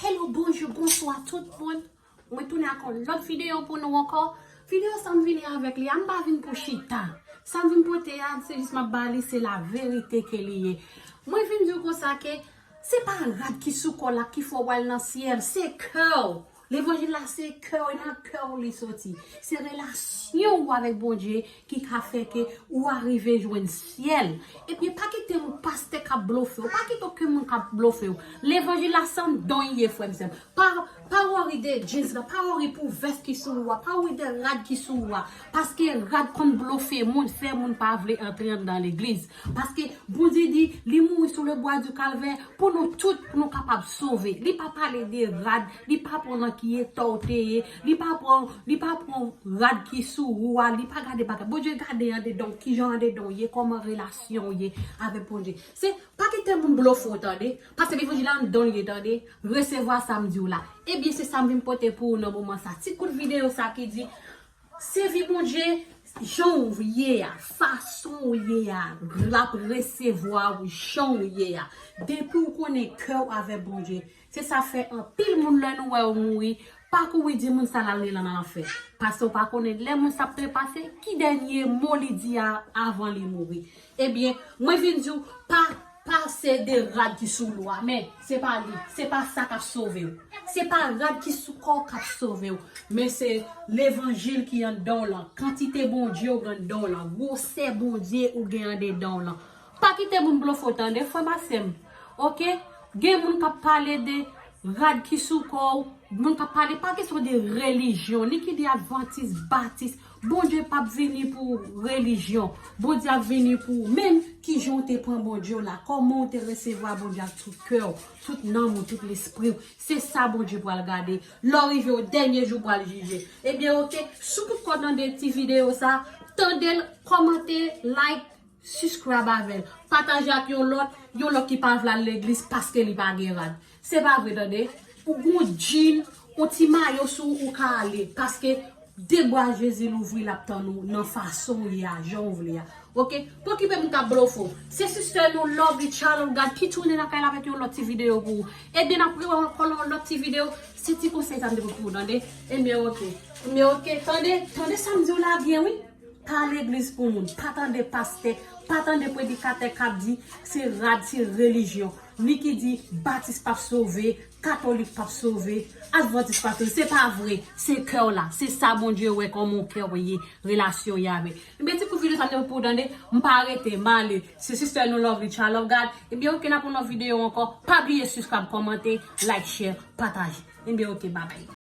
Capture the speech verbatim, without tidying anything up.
Hello, bonjou, bonswa tout moun. Mwen tounen ak yon lòt videyo pou nou ankò. Videyo sa m vini avèk li a, m pa vin pou chita. Sa m vin pote a, se jis m ap ba li, se la verite ke li ye. Mwen vin di w konsa ke se pa rad ki sou kò w la ki fè w al nan syèl, se kè w. Levanjil la se kè w, e nan kè w li soti. Se relasyon w avèk Bondye ki ka fè ke ou arive jwenn syèl. Epi pa kite yon pastè k ap blofe w, pa kite okenn moun k ap blofe w. Levanjil la se anndan l ye, frè m, sè m. Pa, pa wori de jeans la, pa wori pou vès ki sou ou a, pa wori de rad ki sou ou a. Paske rad konn blofe moun, fè moun pa vle antre anndan legliz. Paske Bondye di, li mouri sou le bwa di kalvè pou nou tout, pou nou kapab sove. Li pa pale de rad, li pa pran nan ki eta w te ye, li pa pran, li pa pran rad ki sou ou a, li pa gade bagay. Bondye gade andedan w, kijan andedan w ye, kòman relasyon w ye avèk Bondye. Se, pa kite moun blofe w, tande. Paske levanjil la anndan l ye, tande. Resevwa sa m di w la. Ebyen, se sa m vin pote pou ou nan moman sa. Ti kout videyo sa ki di, Sèvi Bondye, jan w ye a, fason w ye a, l ap resevwa w jan w ye a. Depi w konnen kè w avèk Bondye, se sa fè anpil moun lè nou wè yo mouri, pa kouri di moun sa l al nan lanfè. Paske w pa konnen lè moun sa ap trepase, ki dènye mo li di a avan li mouri. Ebyen, mwen vin di w, pa pase de rad ki sou ou a, men se pa li, se pa sa k ap sove w. Se pa rad ki sou kò w k ap sove w, men se levanjil ki anndan w lan, kantite Bondye ou gen anndan w lan, gwosè Bondye ou gen andedan w lan. Pa kite moun blofe w, tande, frè m ak sè m. Oke? Gen moun k ap pale de rad ki sou kò w, moun k ap pale pa kesyon de relijyon, ni ki di advantis, batis. Bondye p ap vini pou relijyon. Bondye ap vini pou ou menm, kijan w te pran Bondye w la, kòman w te resevwa Bondye ak tout kè w, tout nanm ou, tout lespri w. Se sa Bondye pral gade. Lè w rive o dènye jou, pral jije. Ebyen, oke, si w potko tande ti videyo sa, tande l, kòmante, like, subscribe avè l. Pataje ak yon lòt, yon lòt ki pa vle al legliz paske li pa gen rad. Se pa vre, tande. Ou gon jean, yon ti mayo sou ou, ou ka ale. Paske de bwa Jezi louvri, l ap tann ou nan fason w ye a, jan w vle a. Oke? Pa okipe moun k ap blofe w. Se sistè nou, Lovely Child of God, ki tounen lakay la avèk yon lòt ti videyo pou ou. Ebyen, n ap rewè ankò nan yon lòt ti videyo. Se ti konsèy sa m te pou pou ou, tande. Ebyen, oke. Ebyen, oke. Tande, tande sa m di w la byen, wi. Pa legliz pou moun, pa tande pastè, pa tande predikatè k ap di se rad, se relijyon. Ni ki di batis p ap sove, katolik p ap sove, advantis p ap sove. Se pa vre, se kè w la. Se sa Bondye wè kòman yon kè w ye, relasyon w ye avè l. Ebyen, ti kout videyo sa m te pou w tande, m pa rete, m ale. Se sistè nou Lovely Child of God. Ebyen, oke, n ap pran yon videyo ankò. Pa bliye subscribe, kòmante, like, share, pataje. Ebyen, oke, babay.